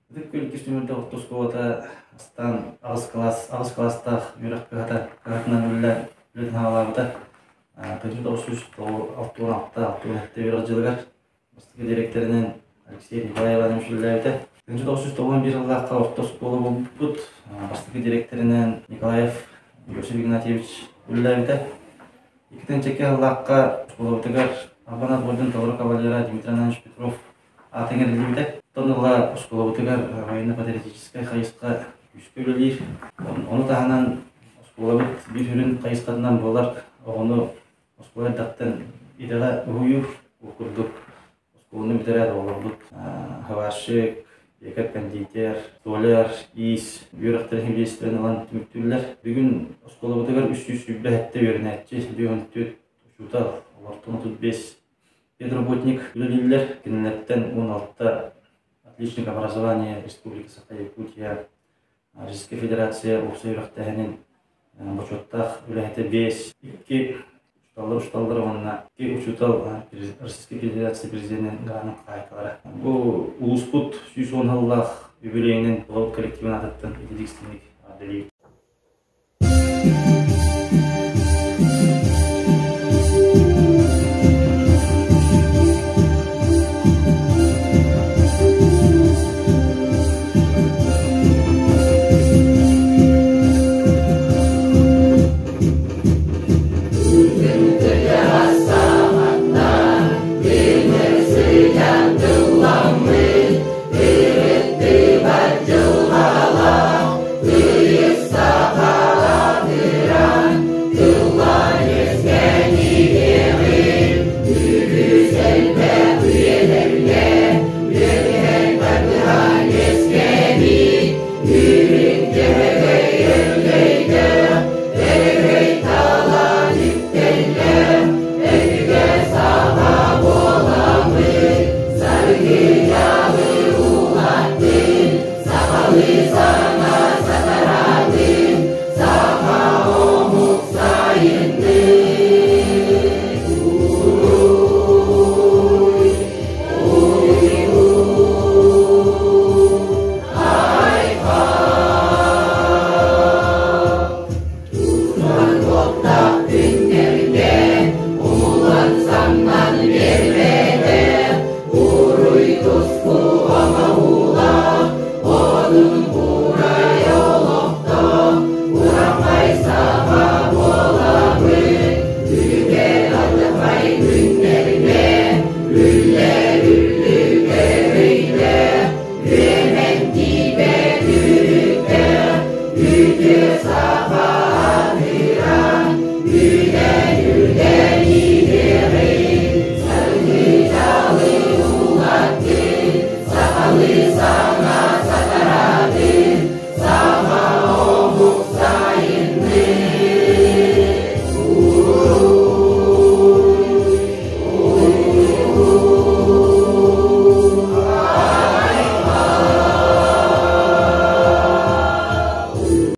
Ытык Күөл иккис түмүрдэх орто оскуолата бастаан аҕыс кылаас, аҕыс кылаастаах үөрэх кыһата кыһатынан үлэлээн үлэтин саҕалаабыта. 1966-67 үөрэх дьылыгар бастакы дириэктэринэн Алексей Николай Иванович үлэлээбитэ. 1991 сыллаахха орто оскуола буолбуппут. Бастакы дириэктэринэн Николаев Иосиф Игнатьевич үлэлээбитэ. 2002 сыллаахха оскуолабытыгар Албан аат орден толору кавалера Дмитрий Иванович Петров аата иҥэриллибитэ. Оттон ыла оскуолабытыгар военно-патриотическай хайысха күүскэ үлэлиир. Ону таһынан оскуолабыт биир сүрүн хайысхатынан буолар оҕону оскуола эрдэхтэн идэҕэ уһуйуу. Ол курдук оскуоланы бүтэрээт оҕолорбут хабарщик, пекарь-кондитер, столяр, иис үөрэхтэрин сибидиэстибэлэрин ылан түмүктүүллэр. Бүгүн оскуолабытыгар 327 үөрэнээччи, 54 учуутал, олортон 35 педработник үлэлииллэр. Кинилэртэн 16 отличник образования Республики Саха-Якутия, Российская Федерация уопсай үөрэхтээһинин бочуоттаах үлэһитэ 5, 2 учууталлар учууталлара уонна 2 учуутал Российской Федерация президенин гранын хаһаайкалара. Бу улууспут 110 сыллаах үбүлүөйүнэн коллективын аатыттан ититик истиҥник эҕэрдэлиибит.